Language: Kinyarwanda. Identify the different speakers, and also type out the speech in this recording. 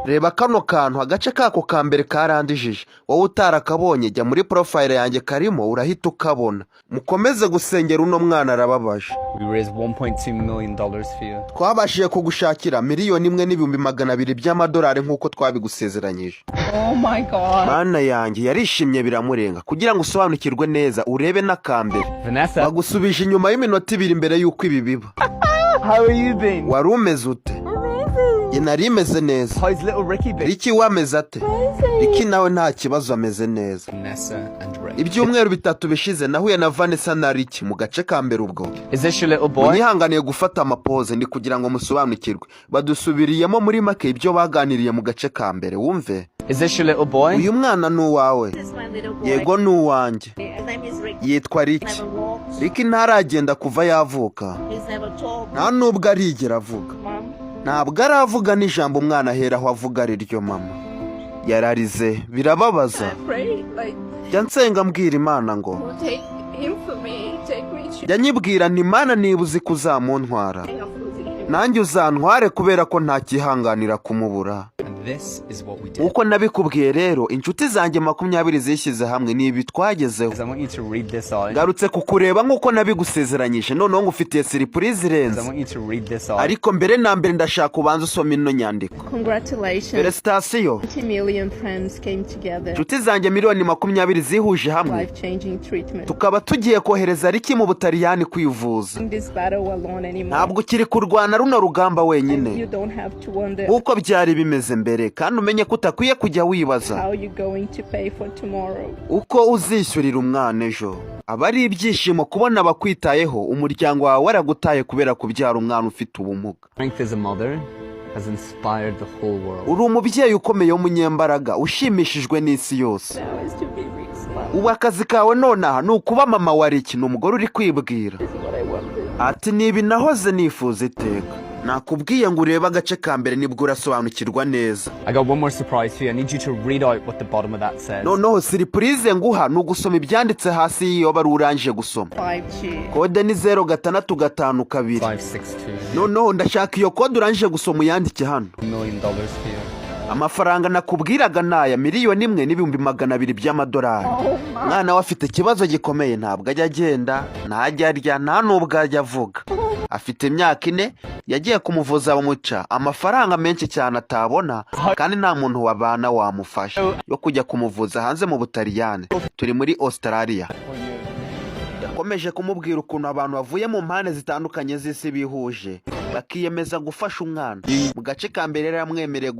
Speaker 1: Reba kano kantu, agace kako ka mbere karandijije. Wowe utarakabonye, jya muri profile yanjye, karimo, urahita ukabona. Mukomeze gusengera uno mwana, arababaje.
Speaker 2: We raised $1.2 million for you.
Speaker 1: Twabashije kugushakira 1,200,000 by'amadolari nk'uko twabigusezeranyije.
Speaker 3: Oh my God.
Speaker 1: Mana yanjye, yarishimye biramurenga. Kugira ngo usobanukirwe neza, urebe n'akambere.
Speaker 2: Vanessa,
Speaker 1: Bagusubije inyuma y'iminota 2 mbere y'uko ibi biba.
Speaker 2: how are you been?
Speaker 1: Wari umeze ute? Njye nari imeze neza.
Speaker 2: How's little Ricky been?
Speaker 1: Ricky we ameze ate? Ricky nawe nta kibazo, ameze neza.
Speaker 2: Vanessa and Rick.
Speaker 1: Ibyumweru 3 bishize nahuye na Vanessa na Ricky mu gace ka mbere ubwo.
Speaker 2: Is this your little boy?
Speaker 1: Munyihanganiye gufata amapoze, ni kugira ngo musobanukirwe. Badusubiriyemo muri make ibyo baganiriye mu gace ka mbere, wumve.
Speaker 2: Is this your little boy?
Speaker 1: Uyu mwana ni uwawe?
Speaker 4: This is my little boy.
Speaker 1: Yego, ni uwanjye.
Speaker 4: His name is Rick.
Speaker 1: Yitwa Ricky.
Speaker 4: Never walked.
Speaker 1: Ricky ntaragenda kuva yavuka.
Speaker 4: He's never talked.
Speaker 1: Nta nubwo arigera avuga.
Speaker 4: Mom.
Speaker 1: Ntabwo aravuga n'ijambo. Umwana ahera aho avuga ari ryo mama. Yararize birababaza.
Speaker 3: I pray like
Speaker 1: Jya nsenga mbwira Imana ngo
Speaker 3: will take him for me, take me to
Speaker 1: jya nyibwira nti: "Imana, niba uzi ko uzamuntwara,
Speaker 3: of losing him.
Speaker 1: nanjye uzantware, kubera ko ntakihanganira kumubura."
Speaker 2: And this is what we did.
Speaker 1: Nk'uko nabikubwiye rero, inshuti zanjye 20 zishyize hamwe, ni ibi twagezeho.
Speaker 2: I want you to read this out.
Speaker 1: Ngarutse kukureba nk'uko nabigusezeranyije, noneho ngufitiye surprise irenze.
Speaker 2: I want you to read this out.
Speaker 1: Ariko mbere na mbere ndashaka ubanza usoma ino nyandiko.
Speaker 3: Congratulations.
Speaker 1: Félicitations.
Speaker 3: 20 million friends came together.
Speaker 1: Inshuti zanjye miliyoni 20 zihuje hamwe,
Speaker 3: Life-changing treatment.
Speaker 1: tukaba tugiye kohereza Ricky mu Butaliyani kwivuza.
Speaker 3: This battle alone anymore.
Speaker 1: Ntabwo ukiri kurwana runo rugamba wenyine
Speaker 3: You don't have to wonder
Speaker 1: nk'uko byari bimeze mbere, kandi umenye ko utakwiye kujya wibaza
Speaker 3: how you're going to pay for tomorrow.
Speaker 1: uko uzishyurira umwana ejo. Aba ari ibyishimo kubona abakwitayeho, umuryango wawe waragutaye kubera kubyara umwana ufite ubumuga.
Speaker 2: Strength as a mother has inspired the whole world.
Speaker 1: Uri umubyeyi ukomeye w'umunyembaraga ushimishijwe n'isi yose.
Speaker 3: Now is to be Rick's mom.
Speaker 1: Ubu akazi kawe nonaha ni ukuba mama wa Ricky. Ni umugore uri kwibwira.
Speaker 3: This is what I wanted.
Speaker 1: Ati: "Ni ibi nahoze nifuza iteka." Nakubwiye ngo urebe agace ka mbere, nibwo urasobanukirwa neza.
Speaker 2: I got one more surprise for you. I need you to read out what the bottom of that says.
Speaker 1: Noneho surprise nguha ni ugusoma ibyanditse hasi y'iyo bari urangije gusoma.
Speaker 3: 5 2.
Speaker 1: Kode ni 06652.
Speaker 2: 562
Speaker 1: Noneho ndashaka iyo kode urangije gusoma uyandike hano.
Speaker 2: million dollars for you.
Speaker 1: Amafaranga nakubwiraga ni aya, 1,200,000 by'amadolari. Umwana we afite ikibazo gikomeye, ntabwo ajya agenda, ntajya arya, nta n'ubwo ajya avuga. Afite imyaka 4. Yagiye kumuvuza, bamuca amafaranga menshi cyane atabona, kandi nta muntu wabana wamufasha yo kujya kumuvuza hanze mu Butaliyani. Turi muri Australia. Yakomeje kumubwira ukuntu abantu bavuye mu mpande zitandukanye z'isi bihuje, bakiyemeza gufasha umwana. Mu gace ka mbere yari yamwemereye.